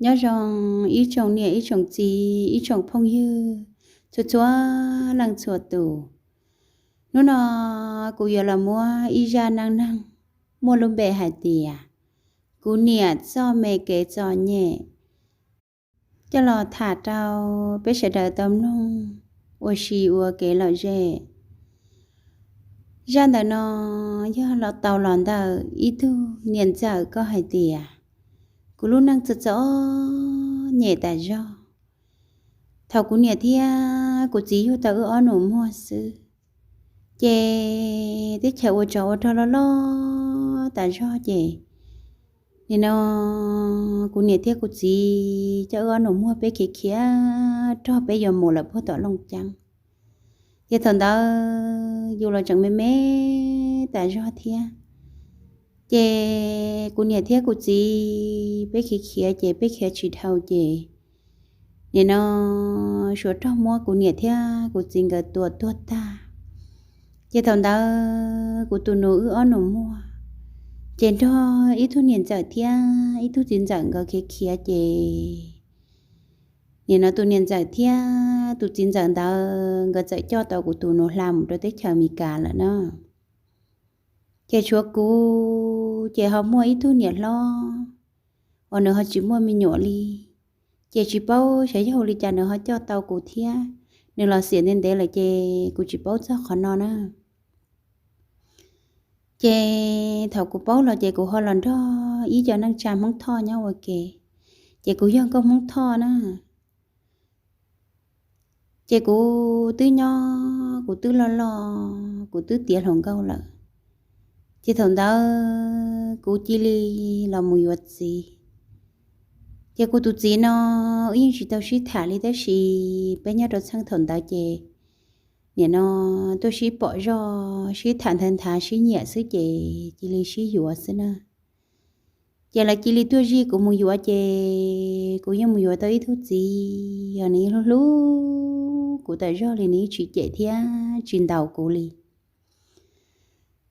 Nyob zoo ib tsoom niam ib tsoom txiv ib tsoom phooj ywg txhua txhua leej txhua tus. Hnub no kuv yuav los muab ib zaj neej neeg muaj lub npe hais tias kuv niam txoj me kev txom nyem coj los tham rau peb sawv daws tau mloog ua si ua kev lom zem. Zaj ntawm no yog los tau los ntawm ib tug niam ntxawm koj hais tias kuv lub neej txom txom nyem tas zog. Thaum kuv niam thiab kuv txiv yug tau wb ob nus muag xwb, ces teb chaws ua tsov ua rog loj loj tas zog ces nim no kuv niam thiab kuv txiv coj wb ob nus muag peb khiav khiav rog peb yuav mus lawm puag tom Looj Ceeb. Ces thaum ntawd yus los tseem me me tas zog thiab. Ces kuv niam thiab kuv txiv peb khiav khiav ces peb khiav tsis dhau ces nim no suav rog muab kuv niam thiab kuv txiv nkawd tua tuag tag. Ces thaum ntawd kuv tus nus wb ob nus muag ces nrog ib tug niam ntxawm thiab ib tug txiv ntxawm nkawd khiav khiav ces nim no tus niam ntxawm thiab tus txiv ntxawm ntawd nkawd txawm coj tau kuv tus nus hla mus rau teb chaws Amelikas lawm na. Ces tshuav kuv ces ho muaj ib tug niam hlob uas nws ho tsis muaj me nyuam li, ces tsis paub xyov yog ua li cas nws ho coj tau kuv thiab. Nws los xiam ntev ntev lawm ces kuv tsis paub txog qhov no na. Ces thaum kuv paub los ces kuv ho los nrog ib co neej tsa Hmoob Thoj nyob ua ke, ces kuv yog nkauj Hmoob Thoj na. Ces kuv twb nyob, kuv twb loj loj, kuv twb tiav hluas nkauj lawm. Ces thaum ntawd kuv cia li los mus yuav txiv. Ces kuv tus txiv no wb yeej tsis tau sib tham li tab sis peb nyob rau txheej thaum ntawd ces nim no tuaj sib pom zog sib tham nthav nthav sib nyiam xwb ces cia li sib yuav xwb na. Ces lawv cia li tuaj zij kuv mus yuav ces kuv yeej mus yuav tau ib tug txiv os, nws yeej hlub hlub kuv tas zog li, nws yeej tsis cem thiab tsis ntaus kuv li.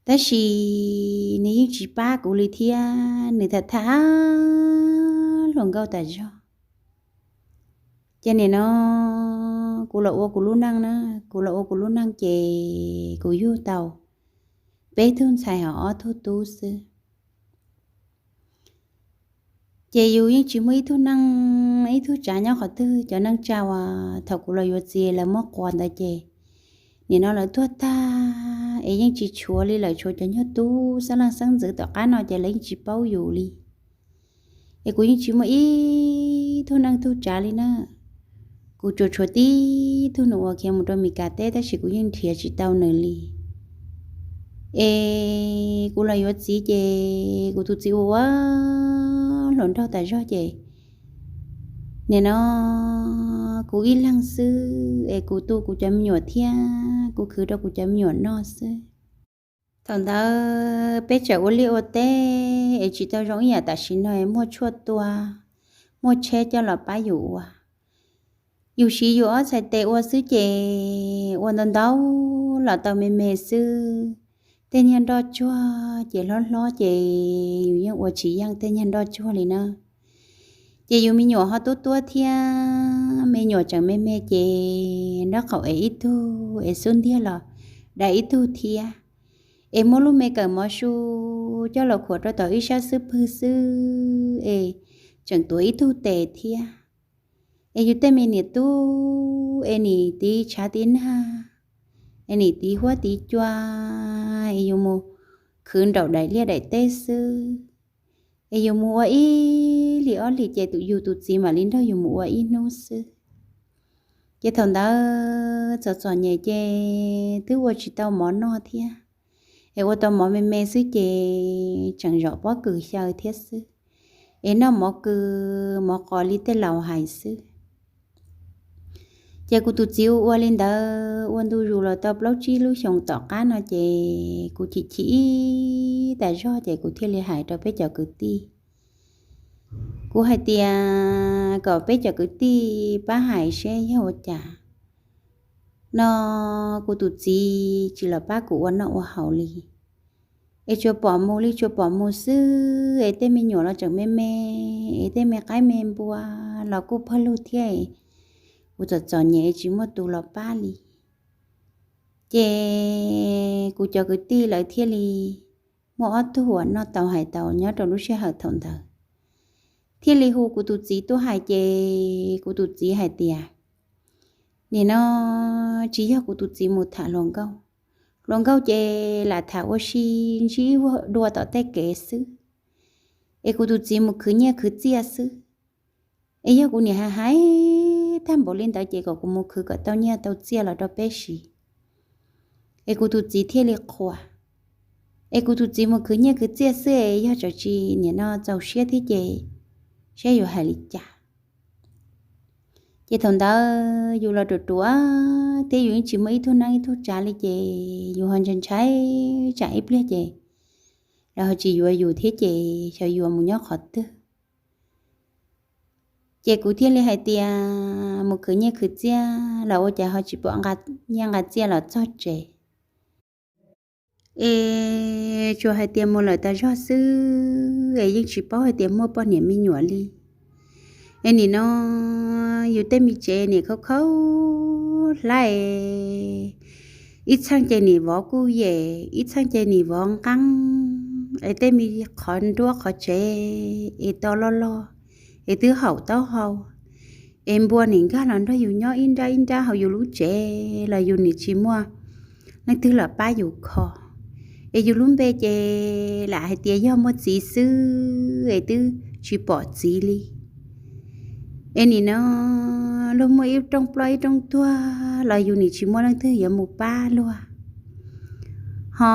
Tab sis nws yeej tsis pab kuv li thiab, nws tham tham hluas nkauj tas zog. Ces nim no kuv los ua kuv lub neej na, kuv los ua kuv lub neej ces kuv yug tau peb tug ntxhais ho ob tug tub xwb. Ces yus yeej tsis muaj ib tug neej ib tug tsav nyob qhov twg, cov neej tsa uas thaum kuv los yuav txiv lawv muab quas ntawd ces nim no lawv tuag tag es yeej tsis tshuav li, lawv tshuav cov nyuag tub xeeb leej xeeb ntxwv tom qab no ces lawv yeej tsis paub yus li. Es kuv yeej tsis muaj ib tug neej tug tsav li na. Kuv tsuas tshuav tib tug nus uas khiav mus rau Meskas teb tab sis kuv yeej nrhiav tsis tau nws li. Es kuv los yuav txiv ces kuv tus txiv ua ua hluas nraug tas zog ces nim no kuv ib leeg xwb es kuv tu kuv cov me nyuam thiab kuv khwv rau kuv cov me nyuam noj xwb. Thaum ntawd peb tseem ua liaj ua teb es tsis tau zoo ib yam tam sim no es muaj tshuaj tua, muaj tsheb coj los pab yus ua. Yus siv yus ob txhais tes ua xwb ces ua ntau ntau los tau me me xwb. Tej niag nroj tsuag ces hlob hlob ces yus yeej ua tsis yeej tej niag nroj tsuag li na. Ces yus me nyuam ho tuab tuab thiab, me nyuam tseem me me ces nraub qaum es ib tug es xub ntiag los dai ib tug thiab. Es muab lub me kawm mov su coj los khuam rau tom ib sab xub pwg xwb es tseem tuav ib tug tes thiab. Es yus tej me niam tub es nim tiv tshav tiv nag, es nim tiv huab tiv cua, es yus mus khwv nraum daim liaj daim teb xwb. Es yus mus ua ib hlis ob hlis ces tus yus tus txiv mam li nrog yus mus ua ib hnub xwb. Ces thaum ntawd txom txom nyem ces twb ua tsis tau mov noj thiab. Es ua tau mov me me xwb ces tseem zom pob kws xyaw thiab xwb. Es noj mov kws mov qos li tej laus hais xwb. Ces kuv tus txiv ua ua li ntawd ua ntu zus los tau plaub tsib lub xyoos tom qab no ces kuv chim chim ib tas zog ces kuv thiaj li hais rau peb cov kwv tij. Kuv hais tias kom peb cov kwv tij pab hais seb yog ua cas no kuv tus txiv tsis los pab kuv ua noj ua haus li. es tsuas pom mus li tsuas pom mus xwb, es tej me nyuam los tseem me me, es tej me qaib me npua los kuj pawg lug thiab, kuv txom txom nyem tsis muaj tus los pab li. Ces kuv cov kwv tij lawv thiaj li muaj ob tug uas noj tau hais tau nyob rau lub sij hawm thaum ntawd, thiaj li hu kuv tus txiv tuaj hais ces kuv tus txiv hais tias, nim no tsis yog kuv tus txiv mus tham hluas nkauj, hluas nkauj ces lam tham ua si ntsib dua tom tej kev xwb, es kuv tus txiv mus khwv nyiaj khwv txiaj xwb. Es yog kuv niam hais hais tag npaum li ntawd ces kom kuv mus khwv kom tau nyiaj tau txiaj los rau peb siv. Es kuv tus txiv thiaj li qhuas. Es kuv tus txiv mus khwv nyiaj khwv txiaj xwb es yog tsam tsis nim no txaus siab thiab ces saib yuav hais li cas. Ces thaum ntawd yus los ruam ruam thiab yus yeej tsis muaj ib tug neeb ib tug tsav li ces yus ho ntshai ntshai tsam ib pliag ces lawv ho tsis yuav yus thiab ces xyov yuav mus nyob qhov twg. Ces kuv thiaj li hais tias mus khwv nyiaj khwv txiaj los ua cas ho tsis pom nqa nyiaj nqa txiaj los txog tsev. Es tsuas hais tias mus lawm tas zog xwb es yeej tsis paub hais tias muaj poj niam me nyuam li. Es nim no yus tej me tsev nim khaub khaub hlab, ib txheej ces nim vov kuj yem, ib txheej ces nim vov nqeeb, es tej me qhov nruab qhov tsev es to loj loj, es twb haum taub hau, es npua nim nkag los nrog yus nyob ib nrab ib nrab hauv yus lub tsev los yus nim tsis muaj leej twg los pab yus kho. Es yus lub npe ces lam hais tias yog muaj txiv xwb es twb tsis pom txiv li. Es nim no luag muaj ib rooj ploj ib rooj tuag los yus nim tsis muaj leej twg yuav mus pab luag. Ho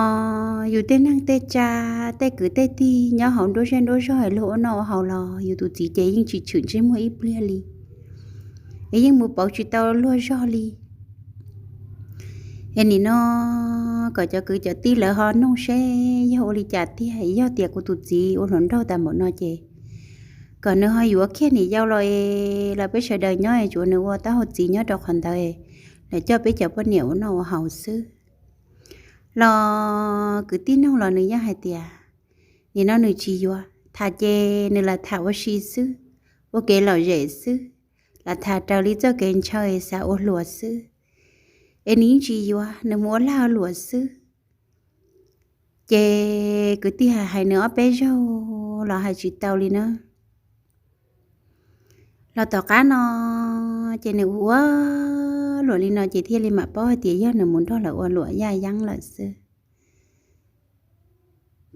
yus tej neeg tej tsa, tej kwv tej tij nyob hauv nruab zej nruab zog luag ua noj ua haus los yus tus txiv ces yeej tsis tshwm ntsej muag ib pliag li, es yeej mus pauv tsis tau luag zog li. Es nim no kom cov kwv cov tij lawv ho noog seb yog ua li cas tiag, yog tias kuv tus txiv ua hluas nraug tas npaum no ces kom nws ho yuav kiag niam yau los es los peb sawv daws nyob es tsuav nws ua taub hau txiv nyob rau qhov ntawd, lawv coj peb cov poj niam ua noj ua haus xwb. Los kwv tij noog los nws yeej hais tias nim no nws tsis yuav, tham ces nws lam tham ua si xwb, ua kev lom zem xwb, lam tham raws li txoj kev ntshaw es xav ua hluas xwb, es nws yeej tsis yuav, nws mus ua lag ua luam xwb. Ces kwv tij hais hais nws ob peb zaug los hais tsis tau li na. Los tom qab no ces nws ua ua luam li no ces thiaj li mam paub hais tias yog nws mus nrog lawv ua luam yaj yeeb lawm xwb.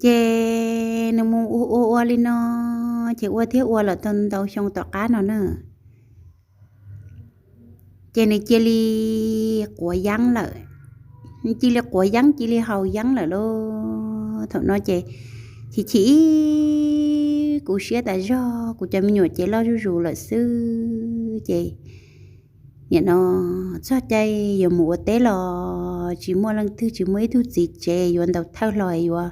Ces nws mus ua ua ua li no, ces ua thiab ua los tau ntau xyoo tom qab no na, ces nws cia li quav yeeb lawm. Nws cia li quav yeeb cia li haus yeeb lawm lauj. Thaum no ces chim chim ib kuv siab tas zog, kuv cov me nyuam ces loj zuj zus lawm xwb ces nim no txog caij yuav mus ua teb los tsis muaj leej twg, tsis muaj ib tug txiv tsev yuav ntaus thawj hlo es yuav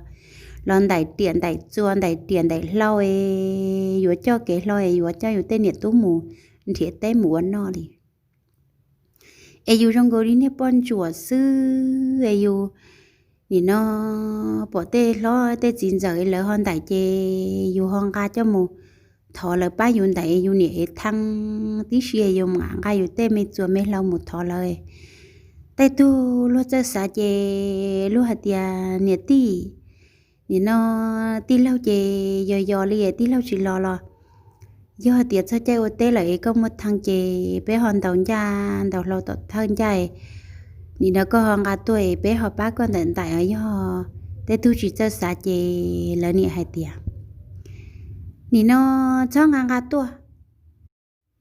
los ntaim riam ntaim txuas ntaim riam ntaim hlau es yuav coj kev hlo es yuav coj yus tej niam tub mus nrhiav teb mus ua noj li. Es yus zoo nkaus li niag poj ntsuam xwb es yus nim no pom tej hlob tej txiv ntxawm lawv ho ntaim ces yus ho nqa coj mus thov lawv pab yus ntaim es yus niam ev thee tib si es yus mam nqa yus tej me txuas me hlau mus thov lawv. Tej tug luag txawj xav ces luag hais tias niam tij, nim no tij laug ces yog yog li tij laug tsis los los yog hais tias txog caij ua teb lawm es koj muaj thee ces peb ho ntaus ncaj ntaus hlau tom thawj ncaj, nim no koj ho nqa tuaj es peb ho pab koj ntaim ntaim os. Yog tej tug tsis txawj xav ces lawv niam hais tias nim no txhob nqa nqa tuaj,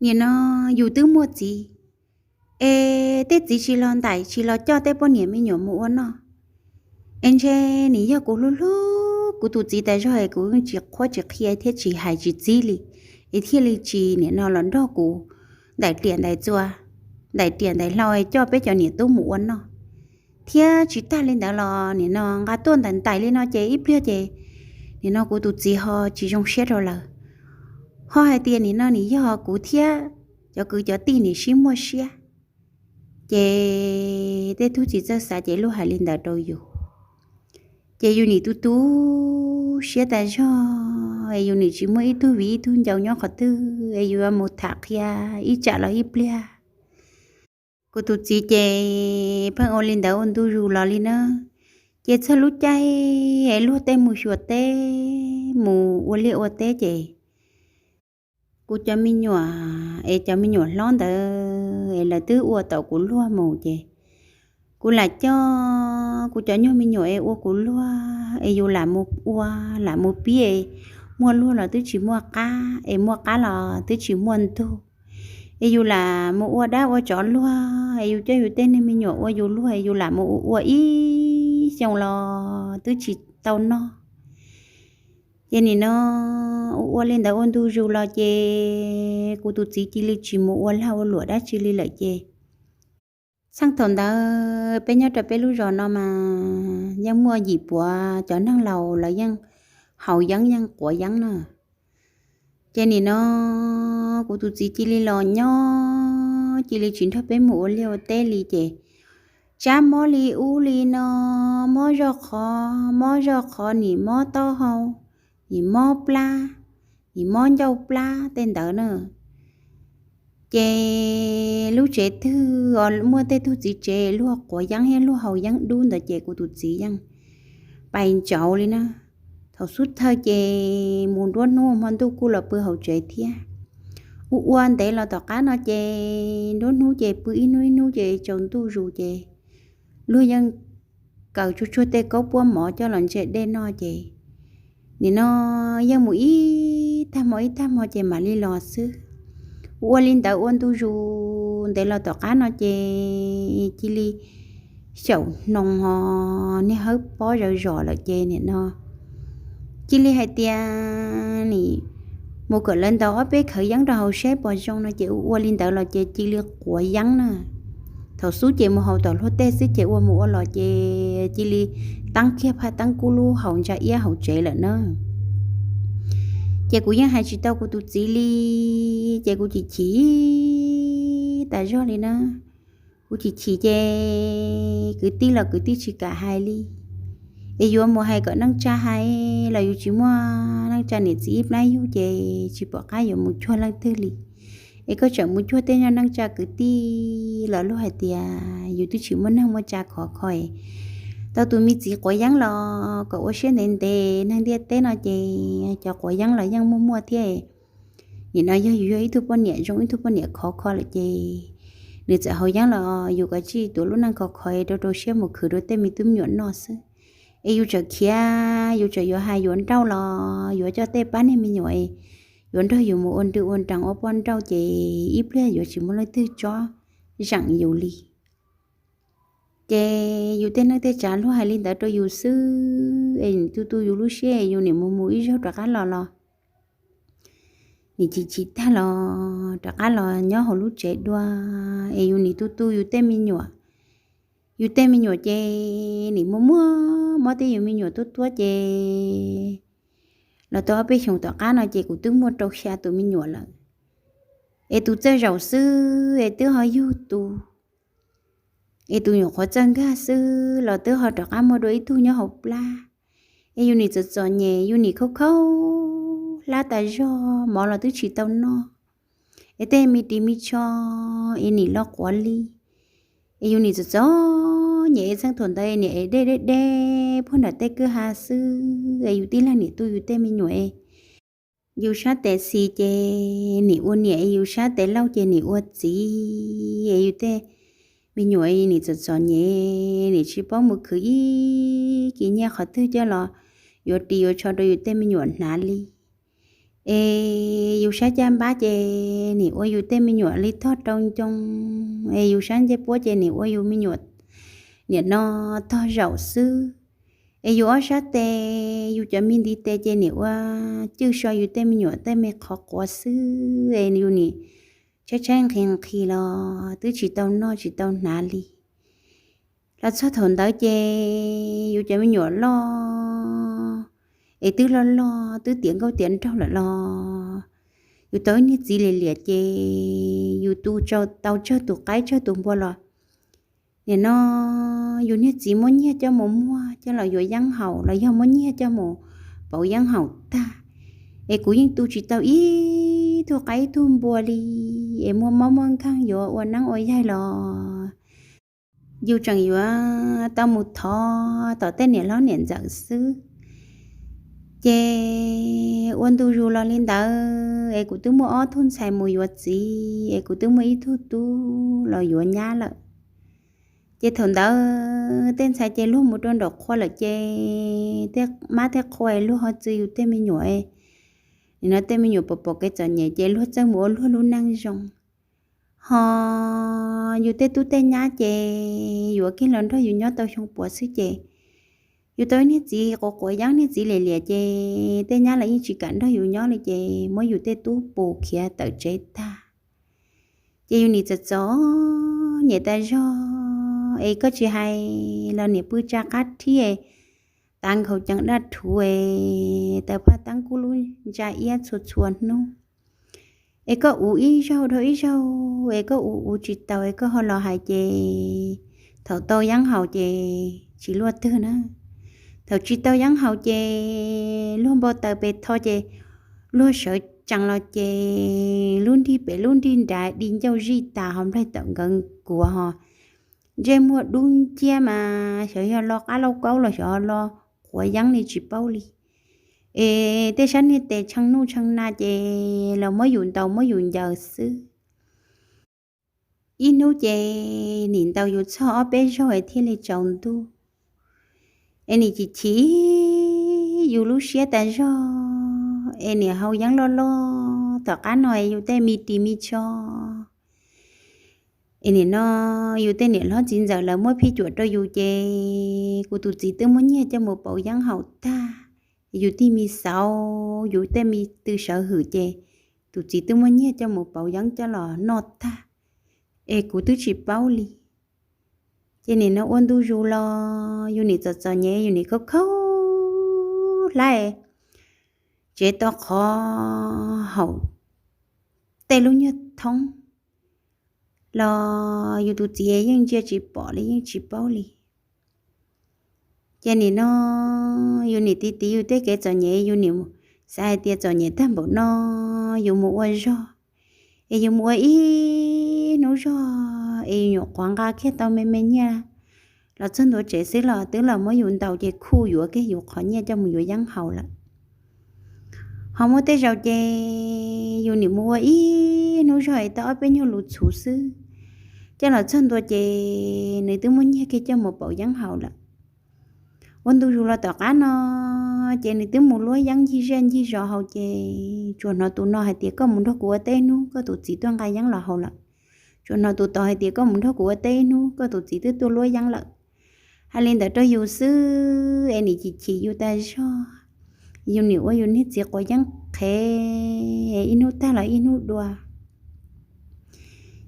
nim no yus twb muaj txiv, es tej txiv tsis los ntaim tsis los coj tej poj niam me nyuam mus ua noj, es ntshe nim yog kuv hlub hlub kuv tus txiv tas zog es kuv yeej tsis qhuab tsis qhia thiab tsis hais tsis txib li, es thiaj li tsis nim no los nrog kuv ntaim riam ntaim txuas, ntaim riam ntaim hlau es coj peb cov niam tub mus ua noj. Thiab tsis tag li ntawd los nim no nqa tuaj ntaim ntaim li no ces ib pliag ces nim no kuv tus txiv ho tsis zoo siab rau lawv, ho hais tias nim no nim yog kuv thiab cov kwv cov tij nim sib muaj siab. Ces tej tug tsis txawj xav ces luag hais li ntawd rau yus. Ces yus nim tu tu siab tas zog es yus nim tsis muaj ib tug viv ib tug ncaus nyob qhov twg es yus yuav mus tham qhia ib tsam los ib pliag. Kuv tus txiv ces pheej ua li ntawd ua ntu zus los li na. Ces txog lub caij es luag tej mus xyuas teb, mus ua liaj ua teb ces kuv cov me nyuam es cov me nyuam hlob ntawd es lawv twb ua tau kuv luag mus ces kuv lam coj kuv cov nyuag me nyuam es ua kuv luag es yus lam mus ua, lam mus pib es muaj luag los twb tsis muaj qab, es muaj qab los twb tsis muaj ntug. Es yus lam mus ua dab ua tsov luag, es yus coj yus tej niag me nyuam ua yus luag, es yus lam mus ua ib xyoos los twb tsis tau noj. Ces nim no ua ua li ntawd ua ntu zus los ces kuv tus txiv cia li tsis mus ua lag ua luam dab tsi li lawm ces txheej thaum ntawd peb nyob rau peb lub zos no mas yeej muaj yim puav cov neeg laus lawv yeej haus yeeb yeej quav yeeb na. Ces nim no kuv tus txiv cia li los nyob cia li tsis nrog peb mus ua liaj ua teb li ces tsab mob li ub li no, mob zoj qhov, mob zoj qhov, nim mob taub hau, nim mob plab, nim mob ncauj plab tej ntawd na. Ces lub tsev twg muaj tej tug txiv tsev luag quav yeeb thiab luag haus yeeb dub ntawd ces kuv tus txiv yeej pais ntsauv li na. Thaum xub thawj ces mus nruab hnub hmo ntuj kuj los pw hauv tsev thiab. Ua ua ntev los tom qab no ces nruab hnub ces pw ib hnub ib hnub ces tsaus ntuj zus ces luag yeej kaws tsuag tsuag tej kaub puab mov coj los ntse dej noj ces nim no yeej mus ib tag hmo ib tag hmo ces mam li los xwb. Ua ua li ntawd ua ntu zus ntev los tom qab no ces cia li xyaum hnoos ho niag hawb pob zawv zos lawm ces nim no cia li hais tias nim mus kom lawv ntaus ob peb khawv yeeb rau hauv saib puas zoo no ces ua ua li ntawd los ces cia li quav yeeb na. Thaum xub ces mus haus tom luag tej xwb ces ua mus ua los ces cia li teeb kiag phaj teeb kub lub hauv ntsa iab hauv tsev lawm na. Ces kuv yeej hais tsis tau kuv tus txiv li, ces kuv chim chim tas zog li na. Kuv chim chim ces kwv tij los kwv tij tsis kam hais li. Es yuav mus hais kom neej tsa hais los yus tsis muaj neej tsa niam txiv ib plab yug ces tsis pom qab yuav mus cuag leej twg li. Es koj tseem mus cuag tej nyuag neej tsa kwv tij los luag hais tias yus twb tsis muaj neeg muaj tsa khov kho, tau tus me txiv quav yeeb los kom ua siab ntev ntev, neeg ntiaj teb no ces cov quav yeeb los yeej muaj muaj thiab. Nim no yog yus yog ib tug poj niam zoo ib tug poj niam khov kho lawm ces nws txawm haus yeeb los yus kav tsij tuav lub neej khov kho rau rau siab mus khwv rau tej me tub me nyuam noj xwb. Es yus tseem khiav, yus tseem yuav hais yuav nrauj los yuav coj tej pab niag me nyuam es yuav nrog yus mus ua nrw ua nrees ua poj nrauj ces ib pliag yuav tsis muaj leej twg tsob zeem yus li. Ces yus tej neej tej tsav luag hais li ntawd rau yus xwb es tu tu yus lub siab es yus nim mus mus ib zaug rov qab los los nim chim chim tag los rov qab los nyob hauv lub tsev dua. Es yus nim tu tu yus tej me nyuam, yus tej me nyuam ces nim muaj muaj mob thiab yus me nyuam tuab tuab ces los tau ob peb xyoos tom qab no ces kuv twb muaj rau xya tus me nyuam lawm. Es tus txawj zaum xwb es twb ho yug tus, es tus nyuam qhuav txawj nkag xwb los twb ho rov qab muaj dua ib tug nyob hauv plab. Es yus nim txom txom nyem, yus nim khaub khaub hlab tas zog, mov los twb tsis tau noj. Es tej me ris me tsho es nim loj quav li. Es yus nim txom txom nyem es txheej thaum ntawd es nim ev dej deb deb puag nram tej kwj ha xwb es yus tib leeg nim tu yus tej me nyuam es yus sab tes xis ces nim ua niam es yus sab tes laug ces nim ua txiv es yus tej me nyuam nim txom txom nyem, nim tsis paub mus khwv ib kis nyiaj qhov twg coj los yuav ris yuav tsho rau yus tej me nyuam hnav li. Es yus sab caj npab ces nim ua yus tej me nyuam li tog rau ncoo, es yus sab ncej puab ces nim ua yus me nyuam niam no tog zaum xwb. Es yus ob sab tes, yus cov me ntiv tes ces nim ua cwj so yus tej me nyuam tej me qhov quav xwb es yus nim tshaib tshaib nqhis nqhis los twb tsis tau noj tsis tau hnav li. Los txog thaum ntawd ces yus cov me nyuam loj es twb loj loj twb tiav nkauj tiav nraug lawm los yus tau ib niag txiv liam liam ces yus tu tau tsawg tus qaib tsawg tus npua los nim no yus niag txiv muab nyiaj coj mus muag coj los yuav yeeb haus los yog muab nyiaj coj mus pauv yeeb haus tag, es kuv yeej tu tsis tau ib tug qaib ib tug npua li, es muaj mob muaj nkeeg yuav ua neeb ua yaig los yus tseem yuav tau mus thov tom tej niam hlob niam ntxawm xwb. Ces ua ntu zus los li ntawd es kuv twb muaj ob tug ntxhais mus yuav txiv, es kuv twb muaj ib tug tub los yuav nyab lawm. Ces thaum ntawd tej ntxhais ces luag mus rau nraum qhua lawm ces tej mab tej qhua luag ho txwv yus tej me nyuam, nim no tej me nyuam pom pom kev txom nyem ces luag txawj mus ua luag lub neej zoo. Ho yus tej tub tej nyab ces yuav kiag los nrog yus nyob tau xyoo puav xwb ces yus tau ib niag txiv quav quav yeeb niag txiv liam liam ces tej nyab los yeej tsis kam nrog yus nyob li ces muab yus tej tub pus khiav tawm tsev tag. Ces yus nim txom txom nyem tas zog, es koj tsis hais los niam pw tsa qab thiab, tav nkhaus cees daj rhuv, taws phaj teeb kub lub ntsa iab txhua txhua hnub. Es koj uv ib zaug dhau ib zaug, es koj uv uv tsis taus, es koj ho los hais ces thaum tau yeeb haus ces tsis luaj twg na. Thaum tsis tau yeeb haus ces luag npau taws pes tho ces luag sawv tsees los ces lub nrig pem lub nrig nrad di ncauj zij tas ho nplaig tawm nkawd kuav ho ntsej muag dub nciab mas xyov yog lo qab lauj kaub los xyov lo quav yeeb li tsis paub li. Es tej sab niag tes tshee nuj tshee na ces los muab yus ntaus muab yus ncaws xwb. Ib hnub ces nim ntaus yus txog ob peb zaug es thiaj li tsaus ntuj. Es nim chim chim yus lub siab tas zog, es nim haus yeeb loj loj tom qab no es yus tej me ris me tsho. Es nim no yus tej niam hlob txiv ntxawm lawv muab phij cuam rau yus ces kuv tus txiv twb muab nyiaj coj mus pauv yeeb haus tag. Yus tej me xauv yus tej me tw sawv hwm ces tus txiv twb muab nyiaj coj mus pauv yeeb coj los noj tag, es kuv twb tsis paub li. Ces nim no ua ntu zus los yus nim txom txom nyem yus nim khaub khaub hlab tsev tau qhov haum tej lub nyuag thoob los yus tus txiv yeej ntsia tsis pom li yeej tsis paub li. Ces nim no yus nim tiv tiv yus tej kev txom nyem yus nim xav hais tias txom nyem tag npaum no yus mus ua zog, es yus mus ua ib hnub zog es yus nyuam qhuav nqa kiag tau me me nyiaj los txog ntua tsev xwb los twb los muab yus ntaus ces khuj yuav kiag yus qhov nyiaj coj mus yuav yeeb haus lawm. Ho muaj tej zaum ces yus nim mus ua ib hnub zog es tau ob peb nyuag lus txhuv xwb, coj los txog ntua ces nws twb muab nyiag kiag coj mus pauv yeeb haus lawm. Ua ntu zus los tom qab no ces nws twb mus luab yeeb ncig zej ncig zos haus ces tsuas hnov tus no hais tias koj mus nrog kuv ua teb ib hnub koj tus txiv tuaj nqa yeeb los haus lawm. Tsuas hnov tus tod hais tias koj mus nrog kuv ua teb ib hnub koj tus txiv twb tuaj luab yeeb lawm. Hais li ntawd rau yus xwb es nim chim chim yus tas zog, yus nim ua yus niag txiv quav yeeb qhev ib hnub tag los ib hnub dua.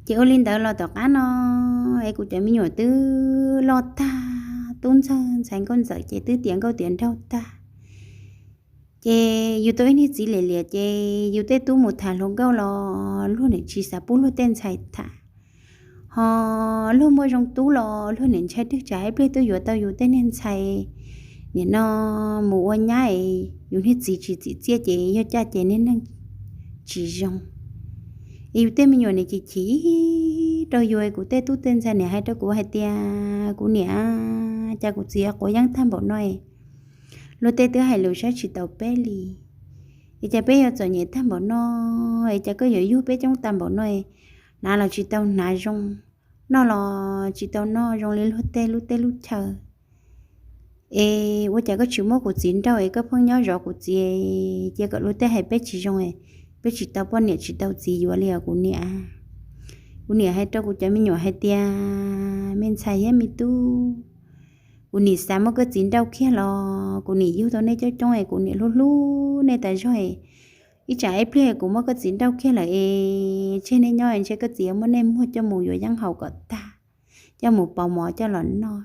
Ces ua li ntawd los tom qab no es kuv cov me nyuam twb loj tag, tub ntxawg ntxhais nkauj ntxawm ces twb tiav nkauj tiav nraug tag. Ces yus tau ib niag txiv liam liam ces yus tej tub mus tham hluas nkauj los luag nim tsis xav pub luag tej ntxhais tham. Ho luag muaj zoo tub los luag nim ntshai twg tsam ib pliag twb yuav tau yus tej niag ntxhais nim no mus ua nyab es yus niag txiv tsis txim txiaj ces yog caj ces niag neeg tsis zoo. Es yus tej me nyuam nim chim chim rau yus, kuv tej tub tej ntxhais nim hais rau kuv hais tias kuv niam, cas kuv txiv quav yeeb tag npaum no, luag tej twb hais lus saib tsis taus peb li. Es cas peb yuav txom nyem tag npaum no, es cas koj yuav yug peb coob tag npaum no, hnav los tsis tau hnav zoo, noj los tsis tau noj zoo li luag tej lub teb lub chaw. Es ua cas koj tsis muab kuv txiv nrauj es koj pheej nyob zov kuv txiv, cia kom luag tej hais peb tsis zoo, peb tsis tau poj niam tsis tau txiv yuav li os kuv niam. Kuv niam hais rau kuv cov me nyuam hais tias me ntxhais thiab me tub, kuv nim xav muab koj txiv nrauj kiag los kuv nim yug tau nej coob coob es kuv nim hlub hlub nej tas zog. Ib tsam ib pliag kuv muab koj txiv nrauj kiag lawm es tseg nej nyob es ntshe koj txiv yuav muab nej muag coj mus yuav yeeb haus kom tag, coj mus pauv mov coj los noj.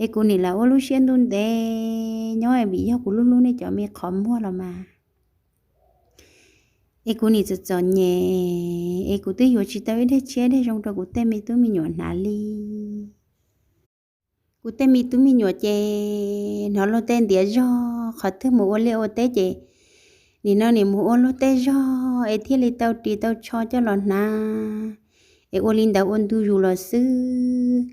Es kuv nim lam ua lub siab ntuj ntev nyob es vim yog kuv hlub hlub nej cov me qhov muag los mas. Es kuv nim txom txom nyem es kuv twb yuav tsis tau ib daig tshiab daig zoo rau kuv tej me tub me nyuam hnav li. Kuv tej me tub me nyuam ces hnov luag tej ntiav zog qhov twg mus ua liaj ua teb ces nim no nim mus ua luag tej zog es thiaj li tau ris tau tsho coj los hnav, es ua li ntawd ua ntu zus los xwb.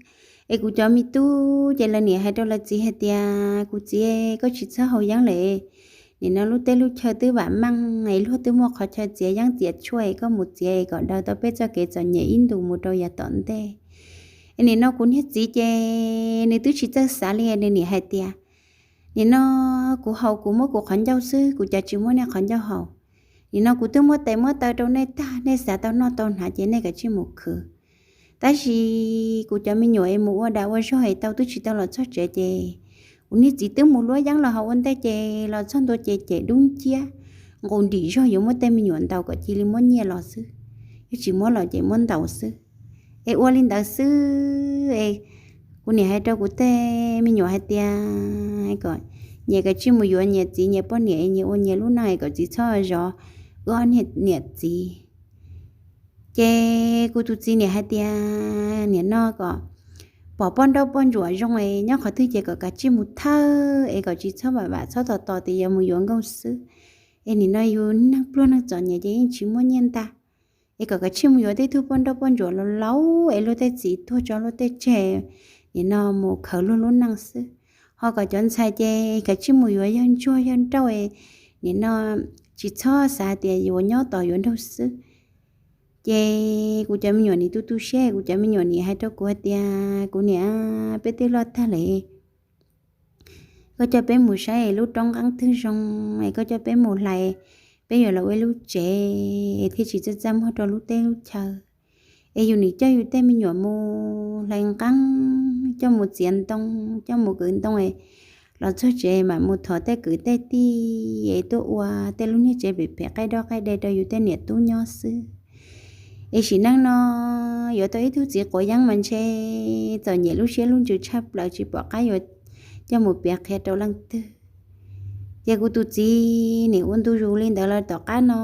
Es kuv cov me tub ces lawv nim hais rau lawv txiv hais tias, kuv txiv, koj tsis txhob haus yeeb lawm, nim no lub teb lub chaw twb vam meej es luag twb muaj qhov chaw txiav yeeb txiav tshuaj es koj mus txiav es kom daws tau peb txoj kev txom nyem ib ntus mus rau yav tom ntej. Es nim no kuv niag txiv ces nws twb tsis txawj xav li, nws nim hais tias, nim no kuv haus kuv muab kuv qhov ncauj xwb, kuv cas tsis muab nej qhov ncauj haus. Nim no kuv twb muab tes muab taw rau nej tag, nej xav tau noj tau hnav ces nej kav tsij mus khwv. Tab sis kuv cov me nyuam es mus ua dag ua zog es tau twb tsis tau los txog tsev ces kuv niag txiv twb mus luab yeeb los haus ua ntej ces los txog ntua ces cem dub nciab nqus nrim zog yuav muab tej me nyuam ntaus kom cia li muab nyiaj los xwb, yog tsis muab los ces muab ntaus xwb. Es ua li ntawd xwb es kuv nim hais rau kuv tej me nyuam hais tias kom nyias kav tsij mus yuav nyias txiv nyias poj niam es nyias ua nyias lub neej es kom tsis txhob zov wb ob niam txiv. Ces kuv tus txiv nim hais tias, nim no kom pom poj nrauj poj ntsuam zoo es nyob qhov twg ces kom kav tsij mus thawj es kom tsis txhob vam vam txhob tos tos tias yuav mus yuav nkauj xwb. Es nim no yus neeg pluag neeg txom nyem ces yeej tsis muaj nyiaj ntag. Es kom kav tsij mus yuav tej tug poj nrauj poj ntsuam laus laus es luag tej txiv tuag tso luag tej tseg, nim no mus khaws luag lub neej xwb. Ho kom cov ntxhais ces kav tsij mus yuav yawg ntsuag yawg nrauj, nim no tsis txhob xav tias yuav nyob tos yuav nraug xwb. Ces kuv cov me nyuam nim tu tu siab, kuv cov me nyuam nim hais rau kuv hais tias, kuv niam, peb twb loj tag lawm, koj coj peb mus saib lub roob nqeeb twg zoo es koj coj peb mus hlais, peb yuav los ua ib lub tsev thiaj tsis txaj txaj muag rau lub teb lub chaw. Es yus nim coj yus tej me nyuam mus hlais nqeeb, coj mus txiav ntoo, coj mus kwv ntoo es los txog tsev mam mus thov tej kwv tej tij es tuaj ua tej lub niag tsev pem pem qaij dob qaij de rau yus tej niam tub nyob xwb. Es sim neej no yuav tau ib tug txiv quav yeeb mas ntshe txom nyem lub siab lub ntsws tshaj plaws tsis pom qab yuav coj mus piav qhia rau leej twg. Ces kuv tus txiv nim ua ntu zus li ntawd los tom qab no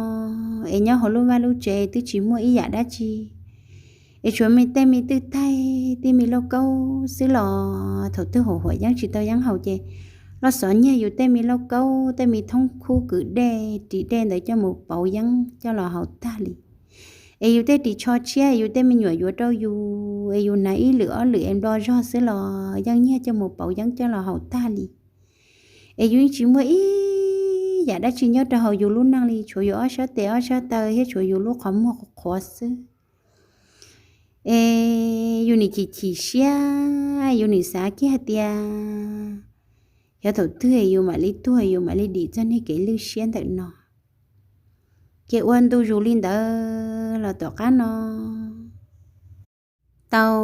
es nyob hauv lub vaj lub tsev twb tsis muaj ib yam dab tsi. Es tshuav me tej me twj taig tej me lauj kaub xwb los thaum twg hauv huam yeeb tsis tau yeeb haus ces los xov nyiag yus tej me lauj kaub tej me thoob khub kwv dej ris dej ntawd coj mus pauv yeeb coj los haus tag li. Es yus tej ris tsho tshiab yus tej me nyuam yuav rau yus es yus hnav ib lwm ob lwm es nplo zog xwb los yeej nyiag coj mus pauv yeeb coj los haus tag li. Es yus yeej tsis muaj ib yam dab tsi nyob rau hauv yus lub neej li, tshuav yus ob sab tes ob sab taw thiab tshuav yus lub qhov muag qhuav qhuav xwb. Es yus nim chim chim siab, yus nim xav kiag hais tias xyov thaum twg yus mam li tuag yus mam li dim txoj niag kev lwj siab ntawm no. Ces ua ntu zus li ntawd los tom qab no tau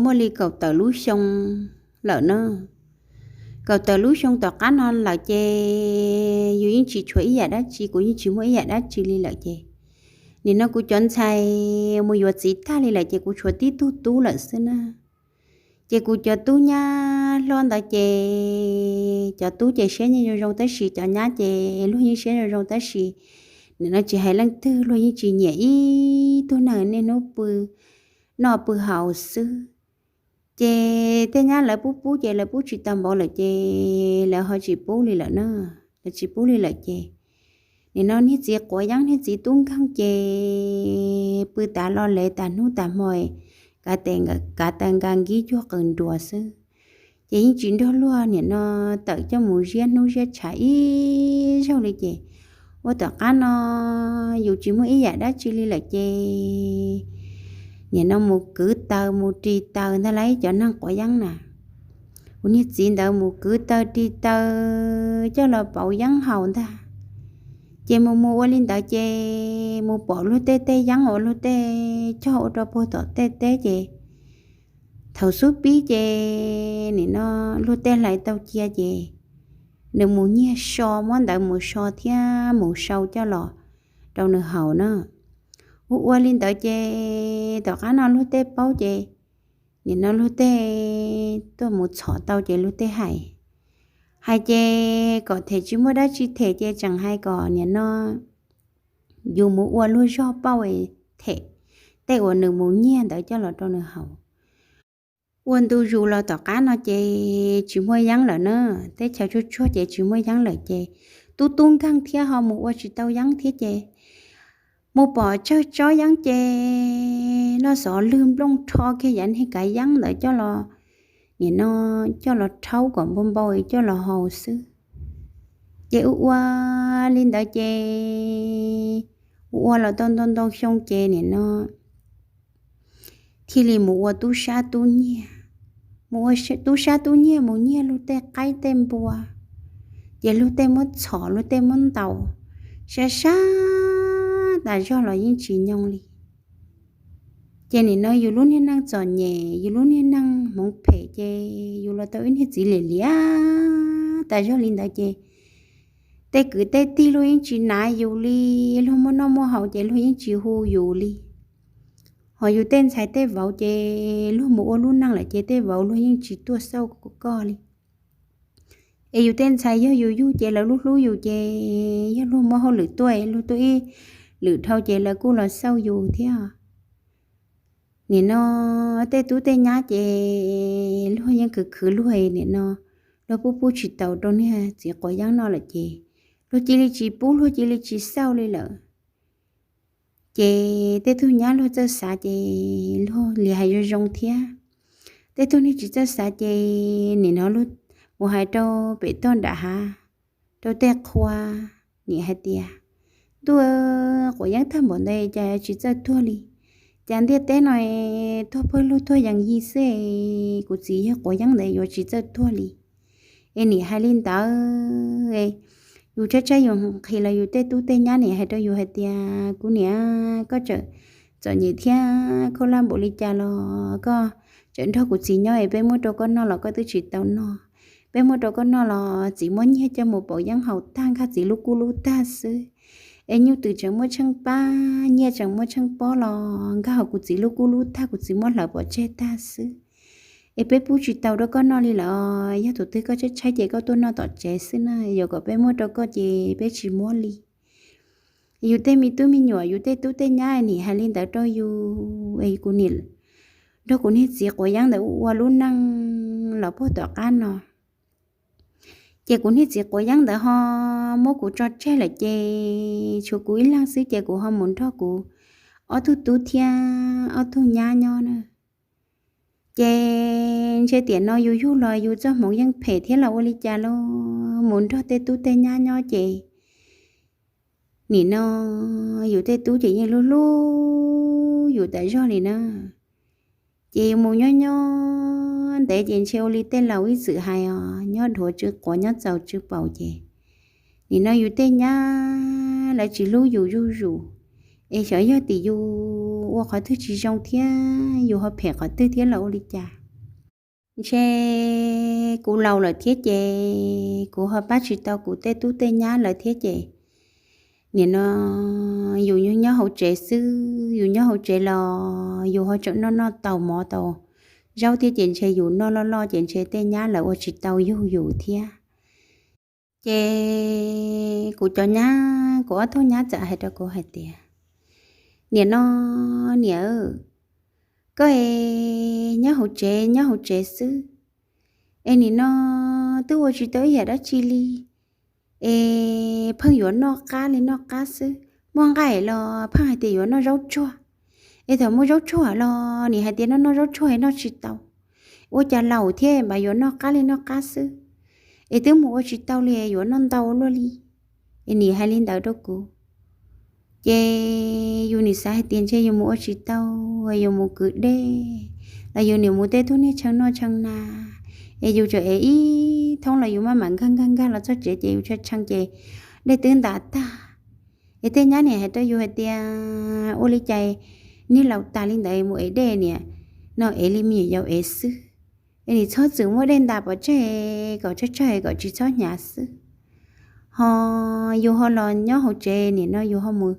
muaj li kaum tawm lub xyoo lawm na. Kaum tawm lub xyoo tom qab no lawm ces yus yeej tsis tshuav ib yam dab tsi, kuv yeej tsis muaj ib yam dab tsi li lawm ces nim no kuv cov ntxhais mus yuav txiv tag li lawm ces kuv tshuav tib tug tub lawm xwb na. Ces kuv cov tub nyab hlob ntawd ces cov tub ces siab yeej zoo zoo tab sis cov nyab ces luag yeej siab zoo zoo tab sis nim no tsis hais leej twg luag yeej tsis nyiam ib tug neeg niaj hnub pw noj pw haus xwb. Ces tej nyab lawv pub pub ces lawv pub tsis tau npaum lawm ces lawv ho tsis pub li lawm na, lawv tsis pub li lawm ces nim no niag txiv quav yeeb niag txiv tub nkeeg ces pw tas lo lev tas hnub tas hmo, kav tes kav taw nka nkib cuag qws nruas xwb. Ces yeej tsis nrog luag nim no tawm coj mus ziab hnub ziab tshav ib zaug li ces ua tom qab no yus tsis muaj ib yam dab tsi li lawm ces nim no mus kwv taws mus ris taws ntag lauj, cov neeg quav yeeb na. Kuv niag txiv ntawd mus kwv taws ris taws coj los pauv yeeb haus ntag. Ces mus mus ua li ntawd ces mus pom luag tej tej yeeb uas luag tej cog ua rau puag tom tej teb ces thaum xub pib ces nim no luag tej hlais tau cia ces nws mus nyiag so, muab ntawd mus so thiab mus sau coj los rau nws haus na. Ua ua li ntawd ces tom qab no luag tej paub ces nim no luag tej tuaj mus txhom tau ces luag tej hais, hais ces kom them tsis muaj dab tsi them ces tseem hais kom nim no yus mus ua luag zog pauj them tej uas nws mus nyiag ntawd coj los rau nws haus. Ua ntu zus los tom qab no ces tsis muaj yeeb lawm na, teb chaws tsuag tsuag ces tsis muaj yeeb lawm ces tub tub nkeeg thiab ho mus ua tsis tau yeeb thiab ces mus pom tsawg tsob yeeb ces loj xov lwg nplooj rho kiag yav niag kav yeeb ntawd coj los, nim no coj los rhaub kom npau npau coj los haus xwb. Ces ua ua li ntawd ces ua ua los tau ntau ntau xyoo ces nim no thiaj li mus ua tub sab tub nyiag, mus ua tub sab tub nyiag mus nyiag luag tej qaib tej npua, ces luag tej muab txhom luag tej muab ntaus, sab sab tas zog los yeej tsis nyoo li. Ces nim no yus lub niag neej txom nyem, yus lub niag neej hmoov phem ces yus los tau ib niag txiv liam liam tas zog li ntawd ces tej kwv tej tij luag yeej tsis nav yus li, luag muaj noj muaj haus ces luag yeej tsis hu yus li. Ho yus tej ntxhais tej vauv ces luag mus ua lub neej lawm ces tej vauv luag yeej tsis tuaj xauj koj li. Es yus tej ntxhais yog yus yug ces lawv lub hlub yus ces yog luag muaj hauj lwm tuaj, luag tuaj ib lwm dhau ces lawv kuj los xauj yus thiab. Nim no tej tub tej nyab ces luag yeej khwv khwv luag, nim no luag pub pub tsis tau rau niag txiv quav yeeb no lawm ces luag cia li tsis pub, luag cia li tsis xauj li lawm. Ces tej tug nyab luag txawj xav ces luag li hais zoo zoo thiab. Tej tug niag tsis txawj xav ces nim no luag mus hais rau pem toj nram hav, rau tej qhua, nim hais tias, ntuj, quav yeeb tag npaum ntawd cas tsis txawj tuag li? Cas ntiaj teb no tuag pawg lug tuag yees yig xwb, kuv txiv yawg quav yeeb ntawd yuav tsis txawj tuag li? Es nim hais li ntawd, yus tshaib tshaib yus nqhis los yus tej tub tej nyab nim hais rau yus hais tias, kuv niam, koj txawm txom nyem thiab khaub hlab npaum li cas los koj tseem nrog kuv txiv nyob es peb muab rau koj noj los koj twb tsis tau noj. Peb muab rau koj noj los txiv muab nyiaj coj mus pauv yeeb haus tag, nkag txiv lub kub lub tag xwb. Es nyuj twm tseem muab tsheej pab, nyiaj tseem muab tsheej pob los nkag hauv kuv txiv lub kub lub tag, kuv txiv muab hlawv pov tseg tag xwb. Es peb pub tsis tau rau koj noj li lawm, yog tus twg koj tshaib tshaib ces koj tuaj noj tom tsev xwb na, yuav kom peb muab rau koj ces peb tsis muab li. Yus tej me tub me nyuam, yus tej tub tej nyab nim hais li ntawd rau yus, es kuv nim nrog kuv niag txiv quav yeeb ntawd ua lub neej los puag tom qab no. Ces kuv niag txiv quav yeeb ntawd ho muab kuv tso tseg lawm ces tshuav kuv ib leeg xwb ces kuv ho mus nrog kuv ob tug tub thiab ob tug nyab nyob na. Ces ntshe tiam no yus yug los yus txoj hmoov yeej phem thiab los ua li cas los mus nrog tej tub tej nyab nyob ces nim no yus tej tub ces yeej hlub hlub yus tas zog li na. Ces yus mus nyob nyob ntev ces ntshe ua li tej laus ib txwm hais os, nyob dhuav tsw quav nyob txaus tsw paus ces nim no yus tej nyab lawv tsis hlub yus zuj zus, es xyov yog tim yus ua qhov twg tsis zoo thiab yus ho phem qhov twg thiab los ua li cas. Ntshe kuv laus lawm thiab ces kuv ho pab tsis tau kuv tej tub tej nyab lawv thiab ces nim no yus nyob hauv tsev xwb, yus nyob hauv tsev los yus ho tseem noj noj tau mov tau zaub thiab ces ntshe yus noj loj loj ces ntshe tej nyab lawv ua tsis tau yug yus thiab. Ces kuv cov nyab, kuv ob tug nyab txawm hais rau kuv hais tias, niam no, niam, koj es nyob hauv tsev nyob hauv tsev xwb, es nim no twb ua tsis tau ib yam dab tsi li, es pheej yuav noj qab li noj qab xwb. Muaj nqaij los pheej hais tias yuav noj zaub tsuag, es thaum muaj zaub tsuag los nim hais tias noj noj zaub tsuag es noj tsis tau. Ua cas laus thiab mas yuav noj qab li noj qab xwb, es twb mus ua tsis tau li yuav noj ntau luaj li, es nim hais li ntawd rau kuv. Ces yus nim xav hais tias ntshe yus mus ua tsis tau, yus mus kwv dej, los yus nim mus tej tug niag tshee noj tshee na, es yus tseem ev ib thoob los yus maj mam nkag nkag nkag los txog tsev ces yus tshee tshee ces dej twb ntas tag. Es tej nyab nim hais rau yus hais tias ua li cas niag laus tas li ntawd mus ev dej niam no ev li me nyuam yaus ev xwb, es nim txhob txwm muab dej ntas pov tseg kom tsawg tsawg kom tsis txhob hnyav xwb. Ho yus ho los nyob hauv tsev nim no yus ho mus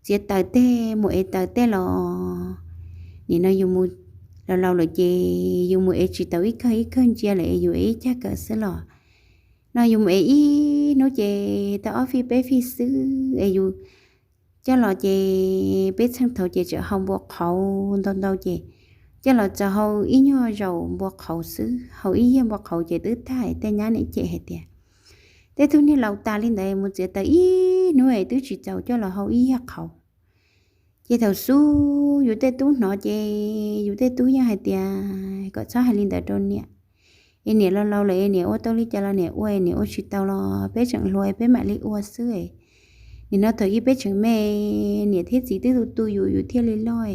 txiav taws tej mus ev taws tej los nim no yus mus laus laus lawm ces yus mus ev tsis tau ib kawg ib kawg ntsia lawm es yus ev ib cag kawm xwb los no yus mus ev ib hnub ces tau ob fij peb fij xwb es yus coj los ces peb txheej thaud ces tseem hau npua qhauv ntau ntau ces coj los txaus hau ib nyuag zaus npua qhauv xwb, hau ib yiag npua qhauv ces twb tag. Tej nyab niam cem hais tias, tej tug niag laus tas li ntawd mus txiav taws ib hnub es twb tsis txaus coj los hau ib yiag qhauv. Ces thaum xub yus tej tub hnov ces yus tej tub yeej hais tias kom txhob hais li ntawd rau niam, es niam laus laus lawm es niam ua tau li cas los niam ua, niam ua tsis tau los peb tseem hluas peb mam li ua xwb. Nim no thaum ub peb tseem me, niam thiab txiv twb tu tu yus, yus thiaj li loj,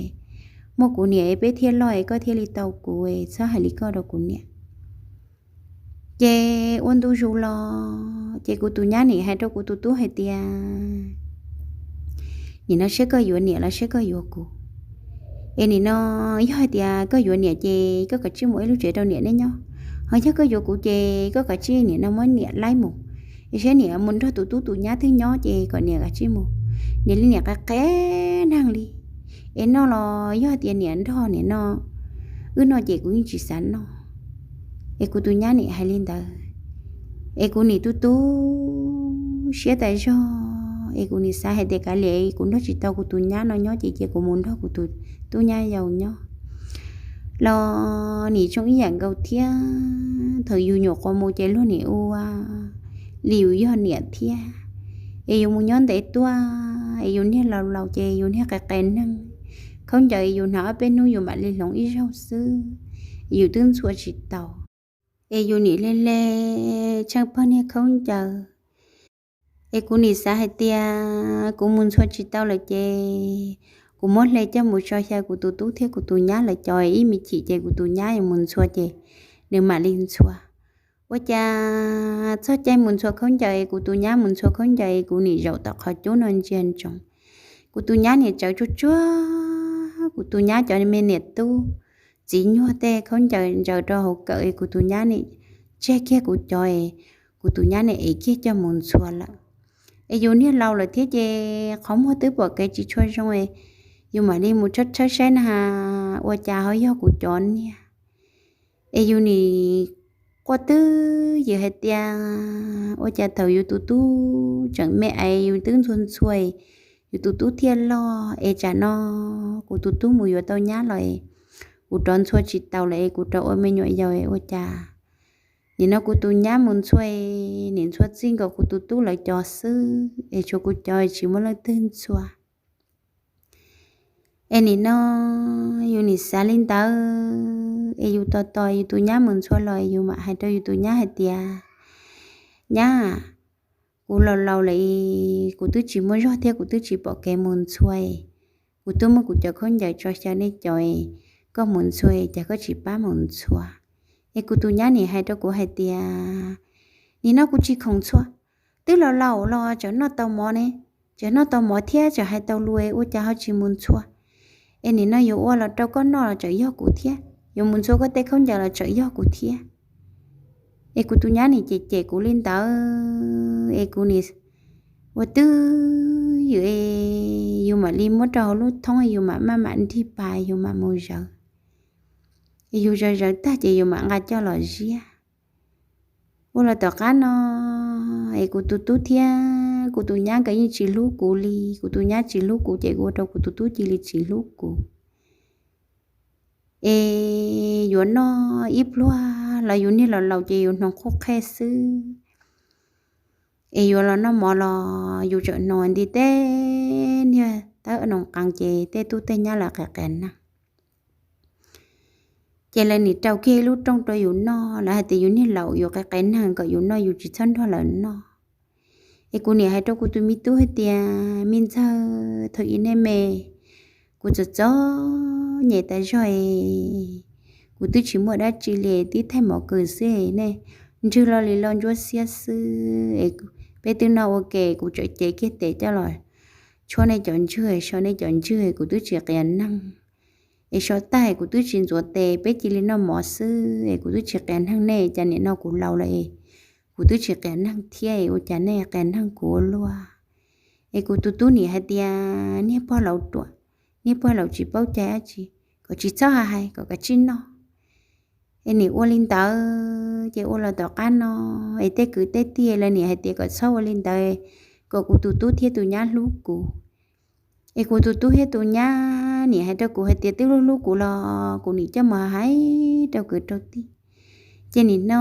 muaj kuv niam es peb thiaj loj es koj thiaj li tau kuv, txhob hais li koj rau kuv niam. Ces ua ntu zus los ces kuv tus nyab nim hais rau kuv tus tub hais tias, nim no saib koj yuav niam los saib koj yuav kuv. Es nim no yog hais tias koj yuav niam ces koj kav tsij mus ib lub tsev rau niam neb nyob, ho yog koj yuav kuv ces koj kav tsij nim no muab niam laib mus, es saib niam mus nrog tus tub tus nyab twg nyob ces kom niam kav tsij mus. Niam li niam qe qe neeg li, es noj los yog hais tias niam nrog niam no, wb noj ces kuv yeej tsis xav noj. Es kuv tus nyab nim hais li ntawd, es kuv nim tu tu siab tas zog, es kuv nim xav hais tias kav liam, kuv nrog tsis tau kuv tus nyab no nyob ces cia kuv mus nrog kuv tus tub nyab yau nyob los nim zoo ib yam nkaus thiab. Thaum yus nyuam qhuav mus ces luag nim ua li yus yog niam thiab, es yus mus nyob ntev tuaj, es yus niag laus laus ces yus niag qe qe neeg, khaub ncaws yus hnav ob peb hnub yus mam li hloov ib zaug xwb, yus twb ntxhua tsis tau. Es yus nim le le tsheej pog niag khaub ncaws, es kuv nim xav hais tias kuv mus ntxhua tsis tau lawm ces kuv muab hle coj mus tso xyaw kuv tus tub thiab kuv tus nyab lawv cov, ib me chim ces kuv tus nyab yuav mus ntxhua ces nws mam li ntxhua. Ua cas txog caij mus ntxhua khaub ncaws, kuv tus nyab mus ntxhua khaub ncaws, kuv nim zaum tom qhov cub no ntsia ntsoov, kuv tus nyab niam tsawv tsuag tsuag, kuv tus nyab cov me niam tub txiv nyuag tej khaub ncaws ntsaws rau hauv kawm, kuv tus nyab nim tseg kiag kuv cov, kuv tus nyab nim ev kiag coj mus ntxhua lawm. Es yus niag laus lawm thiab ces qhov muag twb pom kev tsis tshua zoo, yus mam li mus tshawb tshawb saib na has ua cas ho yog kuv cov niag. Es yus nim quaj twb ywm hais tias ua cas thaum yus tus tub tseem me es yus twb ntxhua ntxhua, yus tus tub thiaj loj, es tsam no kuv tus tub mus yuav tau nyab los, kuv rov ntxhua tsis taus lawm es kuv rov ua me nyuam yaus ua cas nim no kuv tus nyab mus ntxhua, nim ntxhua txij nkaus kuv tus tub lawv cov xwb es tshuav kuv cov tsis muaj leej twg ntxhua. Es nim no yus nim xav li ntawd es yus tos tos yus tus nyab mus ntxhua los yus mam hais rau yus tus nyab hais tias, nyab, kuv laus laus lawm, kuv twb tsis muaj zog thiab kuv twb tsis pom kev mus ntxhua, kuv twb muab kuv cov khaub ncaws tso xyaw nej cov, koj mus ntxhua cas koj tsis pab mus ntxhua. Es kuv tus nyab nim hais rau kuv hais tias, nim no kuv tsis khoom ntxhua, twb laus laus los tseem noj tau mov ne, tseem noj tau mov thiab tseem hais tau lus ua cas ho tsis mus ntxhua. Es nim no yuav ua los rau koj noj los tseem yog kuv thiab, yuav mus ntxhua koj tej khaub ncaws los tseem yog kuv thiab. Es kuv tus nyab nim cem cem kuv li ntawd es kuv nim ua twb ywm, yus mam li muab rau hauv lub thoob, yus mam maj mam nrig pas yus mam mus zawv. Es yus zawv zawv tag ces yus mam nqa coj los ziab. Ua los tom qab no es kuv tus tub thiab kuv tus nyab nkawd yeej tsis hlub kuv li, kuv tus nyab tsis hlub kuv ces kuv ua rau kuv tus tub cia li tsis hlub kuv. Es yuav noj ib pluag los yus niag laus laus ces yus hnoos qhuj qhej xwb. Es yuav los noj mov los yus tseem hnoos nti tej niag tawb noos qees ces tej tub tej nyab lawv qias qias neeg. Ces lawv nim rau kiag ib lub rooj rau yus noj, lawv hais tias yus niag laus yus qias qias neeg kom yus noj yus tsis txhob nrog lawv noj. Es kuv nim hais rau kuv tus me tub hais tias, me ntxawg, thaum ub nej me, kuv txom txom nyem tas zog, kuv twb tsis muaj dab tsi li, tib thaij mov kws xwb nej ntswg lo li lo ntsuab xiab xwb. Peb twb noj ua ke, kuv tseem cev kiag tes coj los tshuab nej cov ntswg, so nej cov ntswg, kuv twb tsis qias neeg. Es so tag kuv twb tsis ntxuav tes, peb cia li noj mov xwb es kuv twb tsis qias neeg nej, cas nim no kuv laus lawm es kuv twb tsis qias neeg thiab, ua cas nej qias neeg kuv ua luaj? Es kuv tus tub nim hais tias, niag pog laus ruam, niag pog laus tsis paub cai dab tsi, kom tsis txhob hais, kom kav tsij noj. Es nim ua li ntawd ces ua los tom qab no es tej kwv tej tij lawv nim hais tias kom txhob ua li ntawd, kom kuv tus tub thiab tus nyab hlub kuv. Es kuv tus tub thiab tus nyab Niam hais rau kuv hais tias twb hlub hlub kuv los kuv nim coj mus hais rau kwv rau tij, ces nim no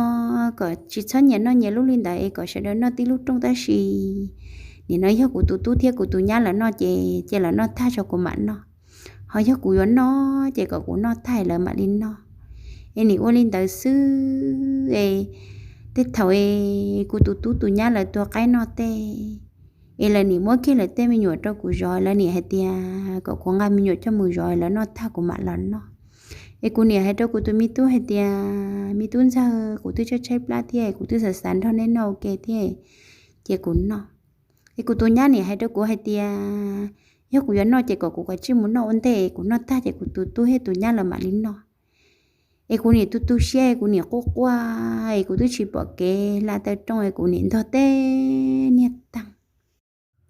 kom tsis txhob nyias noj nyias lub li ntawd es kom sawv daws noj tib lub rooj, tab sis nim no yog kuv tus tub thiab kuv tus nyab lawv noj ces cia lawv noj tag tso kuv mam noj, ho yog kuv yuav noj ces kom kuv noj tag lawv mam li noj. Es nim ua li ntawd xwb es tej thaum es kuv tus tub tus nyab lawv tua qaib noj tej, es lawv nim muab kiag lawv tej me nyuam rau kuv zov, lawv nim hais tias kom kuv nqa me nyuam coj mus zov lawv noj tag kuv mam los noj. Es kuv nim hais rau kuv tus me tub hais tias me tub ntxawg, kuv twb tshaib tshaib plab thiab kuv twb xav xav nrog nej noj ua ke thiab, ces kuv noj. Es kuv tus nyab nim hais rau kuv hais tias yog kuv yuav noj ces kom kuv kav tsij mus noj ua ntej, kuv noj tag ces kuv tus tub thiab tus nyab lawv mam li noj. Es kuv nim tu tu siab, kuv nim quaj quaj, es kuv twb tsis pom kev hla taw rooj, es kuv nim ntog tej niag taag.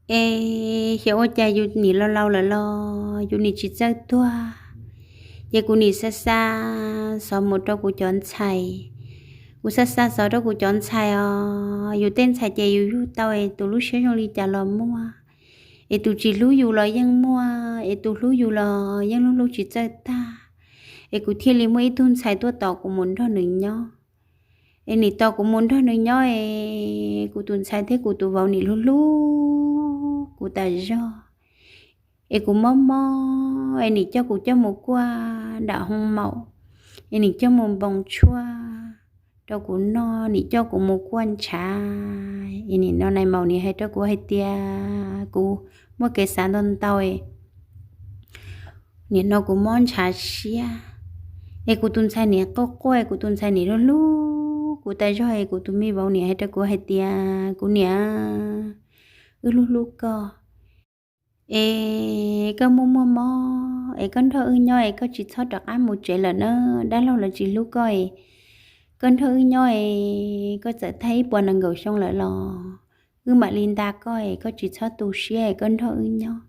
Es xyov ua cas yus nim laus laus lawm los yus nim tsis txawj tuag. Ces kuv nim xa xa xov mus rau kuv cov ntxhais. Kuv xa xa xov rau kuv cov ntxhais os, yus tej ntxhais ces yus yug tau es tus lub siab zoo li cas los muaj, es tus tsis hlub yus los yeej muaj, es tus hlub yus los yeej hlub hlub tsis txawj tag. Es kuv thiaj li muaj ib tug ntxhais tuaj tos kuv mus nrog nws nyob. Es nim tos kuv mus nrog nws nyob es kuv tus ntxhais thiab kuv tus vauv nim hlub hlub kuv tas zog. Es kuv mob mob es nim coj kuv coj mus kuaj nram hoo maum, es nim coj mus npoo tshuaj rau kuv noj, nim coj kuv mus kuaj ntshav. Es nim no nais maum nim hais rau kuv hais tias kuv muaj kev xav ntau ntau, nim no kuv mob ntshav siab. Es kuv tus ntxhais nim quaj quaj, kuv tus ntxhais nim hlub hlub kuv tas zog, es kuv tus me vauv nim hais rau kuv hais tias kuv niam, wb hlub hlub koj. Es koj muaj muaj mob es koj nrog wb nyob es koj tsis txhob rov qab mus tsev lawm na, dab laug lawv tsis hlub koj es koj nrog wb nyob es koj txawm tag ib puas nees nkaum xyoo lawm los wb mam li nta koj es koj tsis txhob tu siab es koj nrog wb nyob.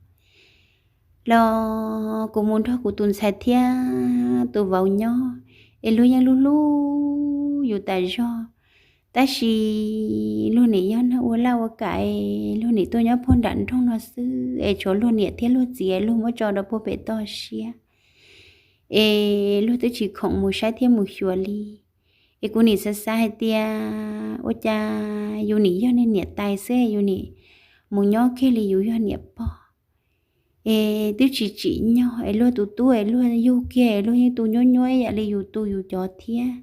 Los kuv mus nrog kuv tus ntxhais thiab tus vauv nyob, es luag yeej hlub hlub yus tas zog, tab sis luag nim yog neeg ua laj ua kam, luag nim tuaj nyob puag nram nroog no xwb, es tshuav luag niam thiab luag txiv luag muab tso rau puag pem toj siab, es luag twb tsis khoom mus saib thiab mus xyuas li. Es kuv nim xav xav hais tias ua cas yus nim yog niag niam tais xwb, yus nim mus nyob kiag li yus yog niam pog. Es twb tsis tsim nyog es luag tus tub es luag yug kiag es luag yeej tu nyuab nyuab ib yam li yus tu yus cov thiab.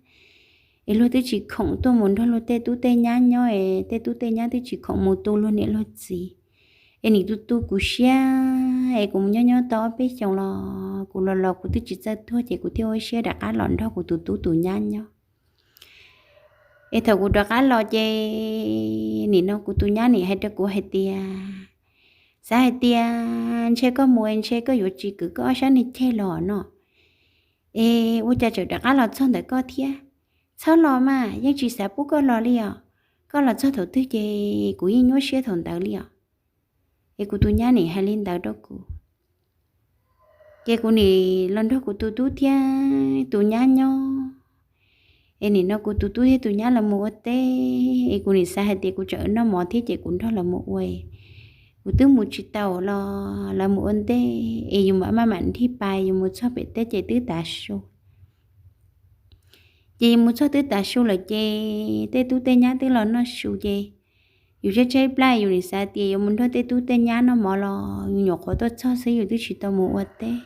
Es luag twb tsis khoom tuaj mus nrog luag tej tub tej nyab nyob, es tej tub tej nyab twb tsis khoom mus tu luag niam luag txiv. Es nim tu tu kuv siab, es kuv mus nyob nyob tau ob peb xyoos los kuv los los kuv twb tsis txawj tuag, ces kuv thiaj ua siab rov qab los nrog kuv tus tub tus nyab nyob. Es thaum kuv rov qab los ces nim no kuv tus nyab nim hais rau kuv hais tias, xav hais tias ntshe koj mus es ntshe koj yuav tsis kwv koj ob sab niag ceg los no, es ua cas tseem rov qab los txog ntawm koj thiab? Txhob los mas, yeej tsis xav pub koj los li os. Koj los txog thaum twg ces kuv yeej nyuaj siab thaum ntawd li os. Es kuv tus nyab nim hais li ntawd rau kuv. Ces kuv nim los nrog kuv tus tub thiab tus nyab nyob. Es nim no kuv tus tub thiab tus nyab lawv mus ua teb, es kuv nim xav hais tias kuv tseem noj mov thiab ces kuv nrog lawv mus ua. Kuv twb mus tsis tau los lawv mus ua ntej, es yus mam maj mam nrig pas yus mus txog pem teb ces twb tav su. Ces yus mus txog twb tav su lawm ces tej tub tej nyab twb los noj su ces yus tshaib tshaib plab, yus nim xav tias yuav mus nrog tej tub tej nyab noj mov los yus nyuam qhuav tuaj txog xwb, yus twb tsis tau mus ua teb.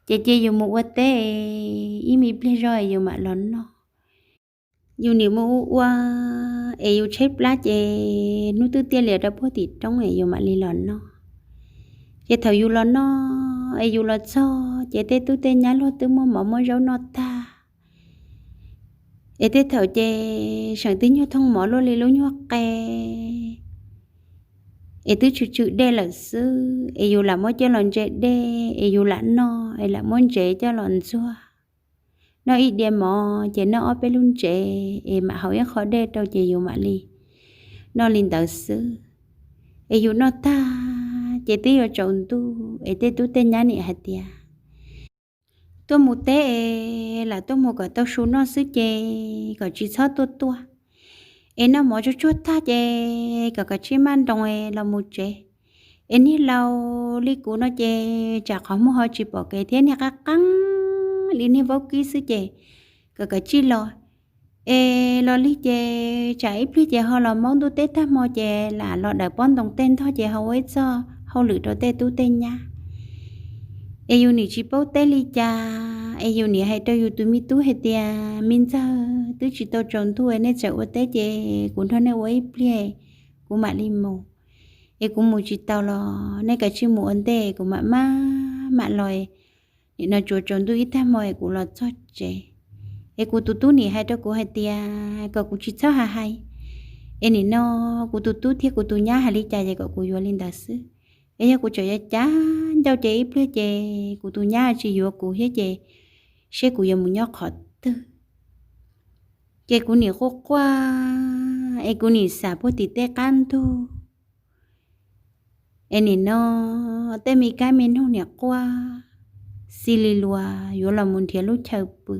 Ces cia yus mus ua teb ib me pliag zog yus mam los noj. Yus nim mus ua ua es yus tshaib plab ces hnub twb tiaj lias rau puag tim roob es yus mam li los noj. Ces thaum yus los noj es yus los txog ces tej tub tej nyab luag twb muab mov muab zaub noj tag. Es tej thaum ces seem twb nyuag thooj mov luaj li lub nyuag qe, es twb tsw tsw dej lawm xwb, es yus lam muab coj los ntse dej es yus lam noj, es lam muab ntsev coj los ntxuag. Noj ib diav mov ces noj ob peb lub ntsev es mam haus ib qho dej rau ces yus mam li noj li ntawd xwb. Es yus noj tag ces twb yuav tsaus ntuj es tej tub tej nyab nim hais tias, tuaj mus teb es lam tuaj mus kom tau su noj xwb ces kom tsis txhob tuaj tuaj. Es noj mov tsuag tsuag tag ces kom kav tsij maj nroos es los mus tsev. Es niag laus li kuv no ces tsam qhov muag ho tsis pom kev thiab, niag qab qeeb li niag vaub kib xwb ces kom kav tsij los. Es los lig ces tsam ib pliag ces ho los maub ntuj teb tag hmo ces lam los dawm pob ntoo tej ntog ces ho ua ib txoj hauj lwm rau tej tub tej nyab. Es yus nim tsis paub teb li cas, es yus nim hais rau yus tus me tub hais tias, me ntxawg, twb tsis tau tsaus ntuj nej txawm ua teb ces kuv nrog nej ua ib pliag kuv mam li mus. Es kuv mus tsis tau los nej kav tsij mus ua ntej, kuv mam maj mam los, nim no tsuas tsaus ntuj ib tag hmo es kuv los txog tsev. Es kuv tus tub nim hais rau kuv hais tias kom kuv tsis txhob hais hais, es nim no kuv tus tub thiab kuv tus nyab hais li cas ces kom kuv yuav li ntawd xwb. Es yog kuv tseem yuav cav ncauj ces ib pliag ces kuv tus nyab tsis yuav kuv thiab ces seb kuv yuav mus nyob qhov twg. Ces kuv nim quaj quaj, es kuv nim xav puag tim tej qab ntug, es nim no tej me kab me noog nim quaj xi li luas yuav los mus nrhiav lub chaw pw.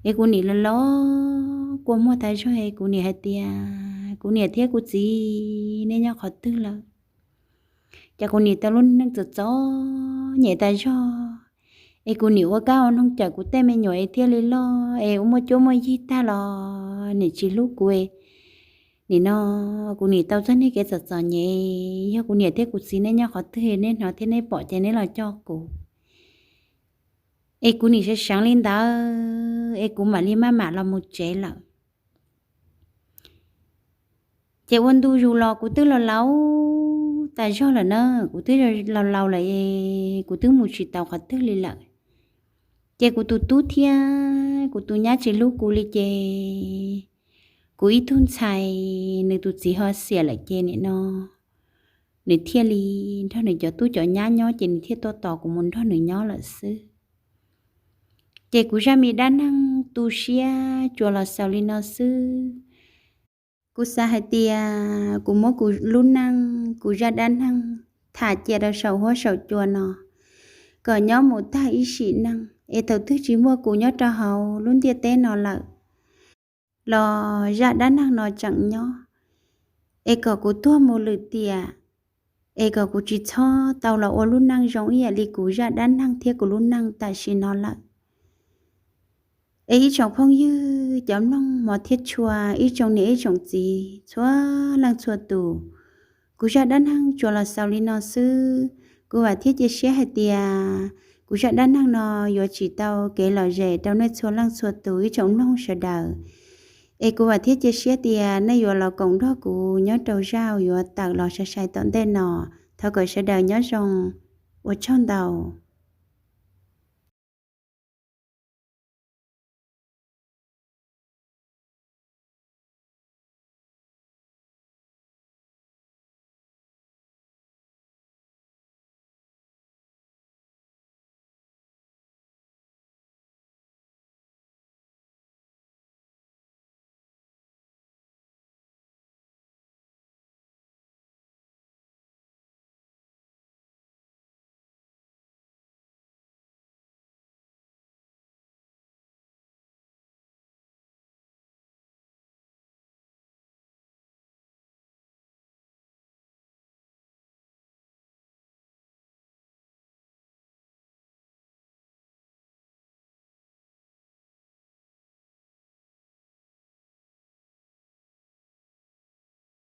Es kuv nim los los kua muag tas zog es kuv nim hais tias, kuv niam thiab kuv txiv, nej nyob qhov twg lawm? Ces kuv nim tau lub neej txom txom nyem tas zog, es kuv nim ua kab ua noog cawm kuv tej me nyuam es thiaj li loj, es ua muaj cuab muaj yig tag los nim tsis hlub kuv. Nim no kuv nim tau txog niag kev txom txom nyem, yog kuv niam thiab kuv txiv nej nyob qhov twg nej hnov thiab nej pom ces nej los coj kuv. Es kuv nim seev seev li ntawd es kuv mam li maj mam los mus tsev lawm. Ces ua ntu zus los kuv twb laus laus tas zog lawm na, kuv twb laus laus lawm es kuv twb mus tsis tau qhov twg li lawm. Ces kuv tus tub thiab kuv tus nyab tsis hlub kuv li ces kuv ib tug ntxhais nws tus txiv ho xiam lawm ces nim no nws thiaj li nrog nws cov tub cov nyab nyob ces nws thiaj tuaj tos kuv mus nrog nws nyob lawm xwb. Ces kuv zaj me dab neeg tu siab tsuas los xaus li no xwb. Kuv xav hais tias kuv muab kuv lub neej, kuv zaj dab neeg tham cia rau saum huab saum cua no, kom nyob mus tag ib sim neej, es thaum twg tsis muaj kuv nyob rau hauv lub ntiaj teb no lawm los zaj dab neeg no tseem nyob, es kom kuv tuag mus lwm tiam, es kom kuv tsis txhob tau los ua lub neej zoo ib yam li kuv zaj dab neeg thiab kuv lub neej tam sim no lawm. Es ib tsoom phooj ywg cov mloog hmov thiab tshua, ib tsoom niam ib tsoom txiv txhua leej txhua tus, kuv zaj dab neeg tsuas los xaus li no xwb. Kuv vam thiab cia siab hais tias kuv zaj dab neeg no yuav tsim tau kev lom zem rau nej txhua leej txhua tus ib tsoom mloog sawv daws. Es kuv vam thiab cia siab tias nej yuav los koom nrog kuv nyob rau zaj uas yuav tawm los sai sai tom ntej no. Thov kom sawv daws nyob zoo, ua tsaug ntau.